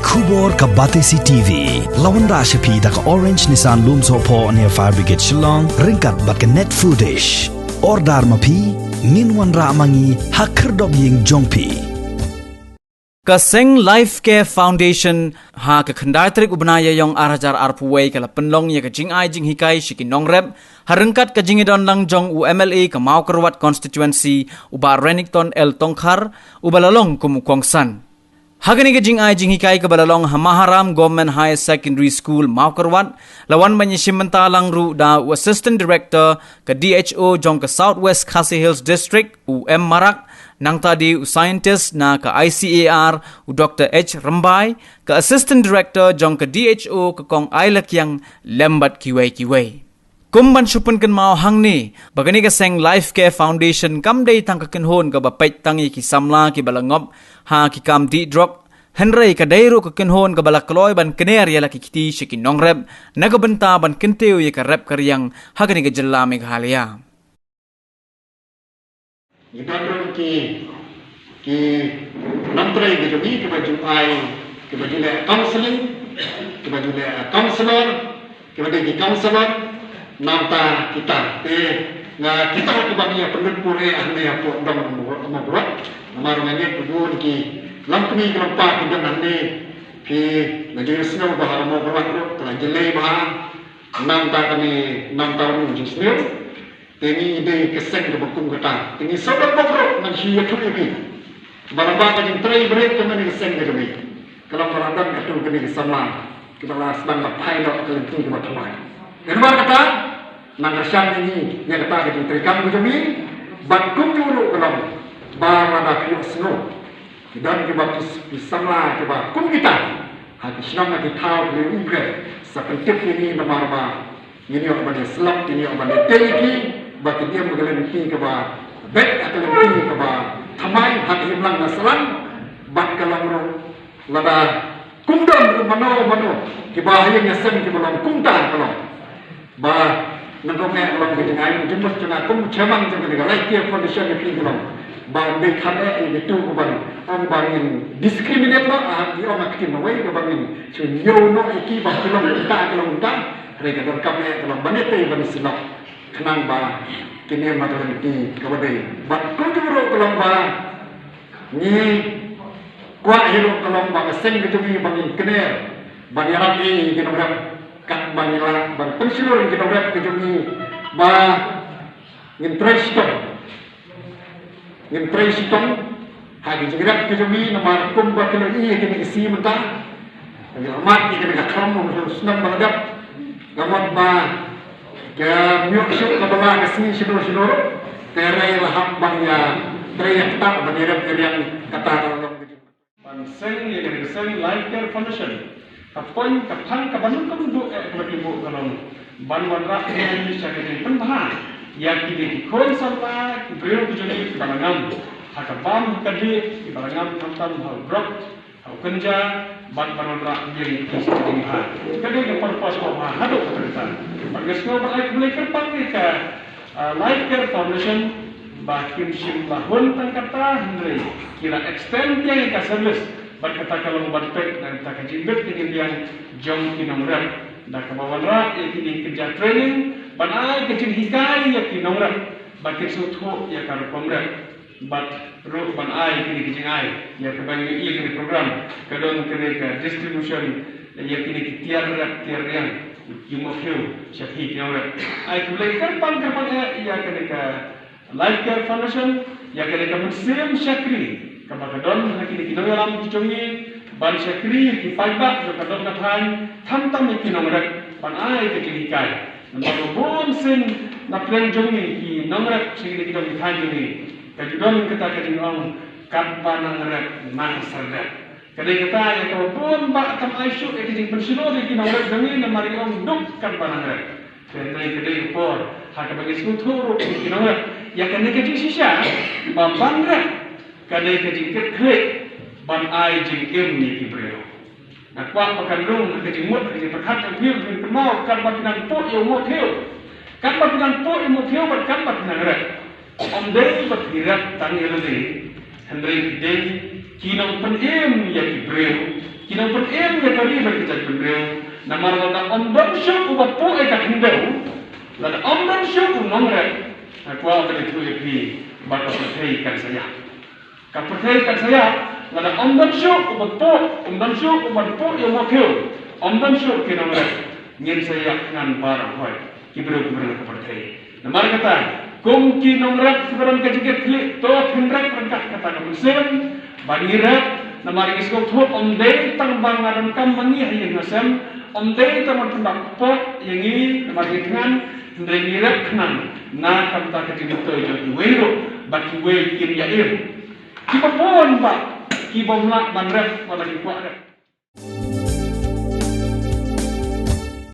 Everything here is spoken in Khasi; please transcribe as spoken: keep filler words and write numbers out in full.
Khubor ka Batesi T V. La wanrah sha phi da ka Orange Nissan Lumsohphoh near Fire Brigade Shillong, ryngkat bad ka Net Foodish. Order ma phi, ngin wanrah ma ngi ha khyrdop ïing jong phi. Ka Seng Life Care Foundation ha ka khyndai tarik u bnai Ïaïong ar hajar arphew wei ka la pynlong ïa ka jingai jinghikai sha ki nongrep ha ryngkat ka jingïadon lang jong u M L A ka Mawkyrwat Constituency, u Bah Renikton L Tongkhar, uba la long kum u kongsan. Ha kane ka jingai jinghikai kaba la long ha Maharam Government Higher Secondary School, Mawkyrwat, la wan ban ïashim bynta lang ruh da u Assistant Director ka D H O jong ka South West Khasi Hills District, u M Marak, nangta de u scientist na ka I C A R, u Doctor H Rymbai, ka Assistant Director jong ka D H O ka Kong Ailakiang, lem bad kiwei kiwei. Kum ban shu pynkynmaw hangne, ba kane ka Seng Life Care Foundation kam dei tang ka kynhun kaba peit tang ïa ki samla kiba la ngop ha ki kam dih drok, hynrei ka dei ruh ka kynhun kaba la kloi ban kner ïa la ki kti sha ki nongrep, na ka bynta ban kyntiew ïa ka rep ka riang ha kane ka jylla Meghalaya. Ngi don ruh ki, ki nongtrei ki jong ngi kiba ju ai, kiba ju leh counseling, kiba ju leh, eh, counselor, kiba dei ki counselor, nangta kita. Te nga kita kiba ngi ïa pynlut pure hangne hapoh dong mo mo mo. Namar nga ngeit ba bun ki longkmie ki longpa ki don hangne ki la ju ïohsngew ba ha mo mo ruh ka la jlei ba nangta kane nangta u jingsngew. Te ngi dei ka seng kaba kum kata. Te ngi sngewbha ban ïathuh ïa phi ba lada ka jingtrei bret ka mane ka seng ka jong ngi, ka long ba la don katto katne ki samla kiba la sdang ban phai noh ka lynti kaba thymmai. Te namar kata nang kyrshan ïa ngi ïa kata ka jingtrei kam ka jong ngi. Bad kumjuh ruh ka long ba lada phi ïohsngew ki don kiba ki, ki samla kiba kum kita ha ki shnong ha ki thaw ki ïa u bret, sa pyntip ïa ngi namar ba ngin ïoh ban ïasyllok, ngin ïoh ban ïatei ïa ki ba kin ïam ha ka lynti kaba beit, ha ka lynti kaba thymmai, ha ka imlang na sahlang. Bad ka long ruh lada kum don ruh mano mano kiba ha ïing ha sem kiba long kumta ka long ba nang ruh me ka long ka jingai jingmut jong nga kum chairman jong ka Life Care Foundation ïa phi ka long ba ym dei kham eh ïa kitu kiban ong ba ngin discriminate ba ha ki ong ha ktien lawei kaba ngin shu ïoh noh ïa ki ba ki long kumta ki long kumta. Hynrei ka donkam eh ka long ban ïatei ban ïasyllok khnang ba kin ïam ha ka lynti kaba dei. Bad kumjuh ruh ka long ba ngi kwah hi ruh ka long ba ka seng ka jong ngi ba ngin kner ban ïarap ïa ki nongrep, kat ba ngin lah ban pynshlur ïa ki nongrep ka jong ngi ba ngin trei shitom. Ngin trei shitom ha ki jingrep ki jong ngi namar kumba ki la ïohi ïa kine ki sngi mynta. Ngi la mad ïa kane ka khlam u snem ba la dep. Ka mut ba ka myoh shuh kaba la ka sngi shano shano ruh. Te hynrei la hap ban ïa trei ïa kata ban ïarap ïa riang kata ka long ka jing. Ban seng ïa ka seng Life Care Foundation. Ka point ka phang kaba nyngkong duh eh kaba ki buh ka long ban wanrah ïa sha ka jingpynbha ïa kine ki khun samla ki briew ki jong ngi kiba la ngam ha ka bam ha ka dih, kiba la ngam khamtam ha u drok ha u kynja bad ban wanrah ïa ki sha ka jingbha. Ka dei ka purpose kaba haduh katta katta. Bad nga sngew ba ai khublei kyrpang ïa ka Ah, Life Care Foundation ba kim shym la hun tang katta hynrei ki la extend ïa ka service bad kata ka long ban peit na kata ka jingbit ka jingbiang jong ki nongrep da kaba wanrah ïa kine ki kynja training ban ai ka jinghikai ïa ki nongrep ba kin sngewthuh ïa ka rukom rep bad ruh ban ai kine ki jingai ïa kaba ngi ïohi ïa kine ki program ka don kane ka distribution ïa kine ki tiar rep tiar riang. Ki mawkhiew sha phi ki nongrep. Ai khublei kyrpang kyrpang eh ïa kane ka Life Care Foundation ïa kane ka mynsiem shakri kaba ka don ha kine ki nongïalam ki jong ngi ban shakri ïa ki paidbah jong ka dong ka thaiñ khamtam ïa ki nongrep ban ai ka jinghikai. Namar ba bun sien na pdeng jong ngi ki nongrep sha kine ki dong ki thaiñ jong ngi ka ju don kata ka jingong katba nang rep nang serdep. Ka dei kata ïa kaba bun bah kam ai shuh ïa ka jingpynshlur ïa ki nongrep jong ngi namar ngi ong duk katba nang rep. Ka dei ka dei ka por ha kaba ngi sngewthuh ruh ïa ki nongrep ïa kane ka jingshisha ba ban rep ka dei ka jingkitkhlieh ban ai jingim ïa ki briew. Nga kwah ba kan rung ha ka jingmut ha ka jingpyrkhat jong phi, phin kynmaw katba phi nang pok ïa u mawkhiew, katba phi nang pok ïa u mawkhiew bad katba phi nang rep. Ym dei ba phi rep tang ïa lade hynrei phi dei ki nongpynim ïa ki briew, Ki nongpynim ïa ka ri bad ka jaitbynriew, namar lada ym don shuh uba phuh ïa ka khyndew, lada ym don shuh u nongrep, nga kwah ban ïathuh ïa phi ba ka pyrthei kan sa ïap. Ka pyrthei kan sa ïap, lada ym don shuh uba phuh, ym don shuh uba phuh ïa u maw khiew, ym don shuh ki nongrep, ngin sa ïap ngan baroh hoi ki briew ki briew ka pyrthei. Namar kata, kum ki nongrep kiba don ka jingkitkhlieh, to phin rep ryngkat kata ka mynsiem ba ngi rep, namar ngi sngewthuh ym dei tang ba nga donkam ma ngi ha ïing ha sem, ym dei tang ban pynbak kpoh ïa ngi namar ngi thngan, hynrei ngi rep khnang na ka bynta ka jingmyntoi jong kiwei ruh ba kiwei kin ïa im. Kiba bun bah kiba ym lah ban rep, ba la ki kwah rep.